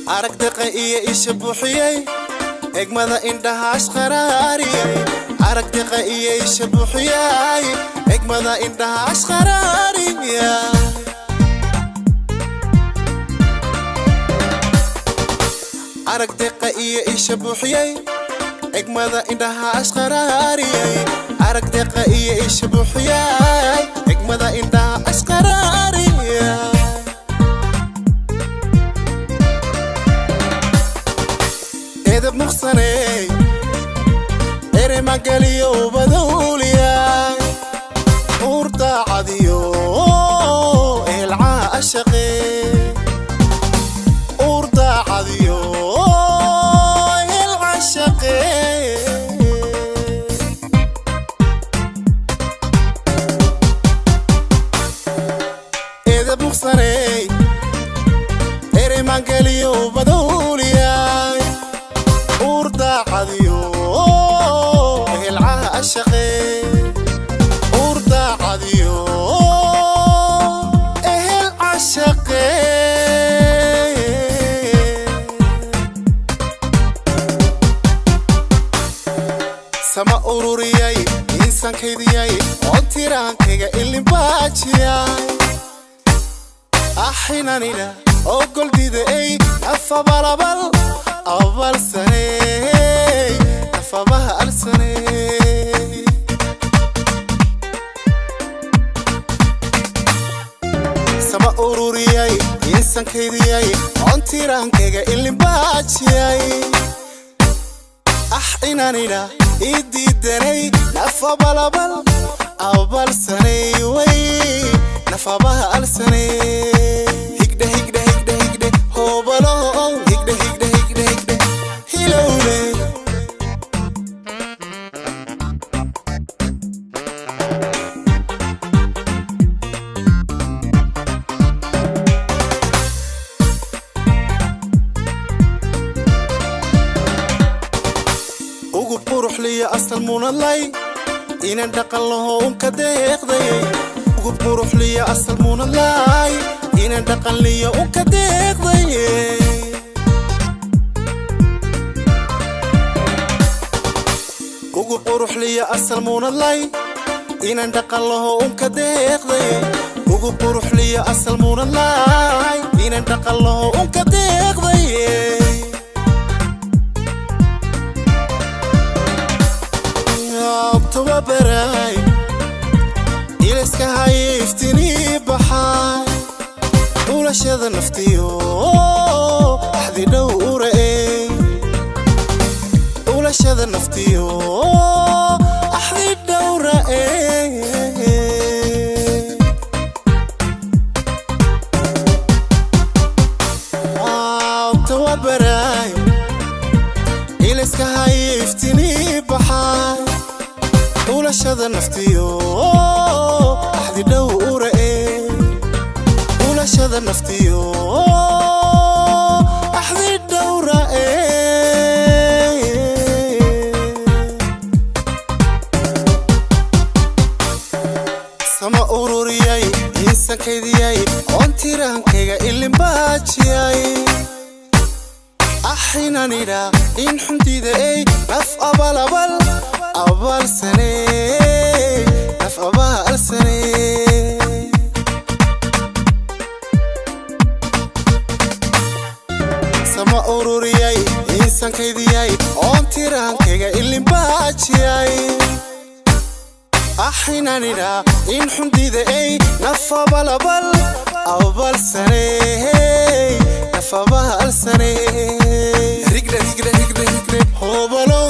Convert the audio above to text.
Arag daqa iyo isha buuxiyey, egmada indhahaas qaraariyey. Arag daqa iyo isha buuxiyey, egmada indhahaas qaraariyey. Arag daqa iyo isha buuxiyey, egmada indhahaas qaraariyey. Arag daqa iyo isha buuxiyey, egmada indhahaas qaraariyey. Edeb muqsaney, ere magaliyo badowliyay, uur daacadiyo ehelcaa ashaqe, uur daacadiyo ehelca shaqe. Edeb muqsaney, ere magaliyo badowliyay, uur daacadiyo ehelcaha ashaqe, uur daacadiyo ehel cashaqe. Sama ururiyay, insaankaydiyay, oon tiraankayga ilinbaajiyay. Axinanina oo goldida ey, afabalabal abalsaney, afabaha alsaney. Sama ururiyay, insaankaydiyay, oon tiraankayga ilinbaajiyay. Ah inanina ii diidanay, nafabalabal abalsaney, way nafabaha alsaney. Higdhe higdhe higdhe higdhe hoobalo, higdhe higdhe higdhe higdhe hilowle. Ugub quruxliya asal munadlay, inaan dhaqan laho unka deeqdayay. Ugub quruxliya asal munadlay, inaan dhaqan liyo unka deeqdayay. Ugub quruxliya asal munadlay, inaan dhaqan laho unka deeqdayay. Ugub quruxliya asal munadlay, inaan dhaqan laho unka deeqdayay. Tababaray ilaska haye iftinii baxay, ulashada naftiyo axdi dhow ura'ey, ulashada naftiyo axdi dhowra'ey. Tababaray ilaska haye iftinii baxay, ulashada naftiyo axdi dhow ura'ey, ulashada naftiyo axdi dhowra'ey. Sama ururiyay, insaankaydiyay, oon tiraankayga ilinbaajiyay. Axinanidha in xundida ey, naf abalabal abalsaney, naf abalsaney. Sama ururiyay, insaankaydiyay, oon tiraankayga ilinbaajiyay. Axinanidha in xundida ey, naf abalabal abalsaney, naf abalsaney. Rigdhe rigdhe rigdhe rigdhe hoobalo.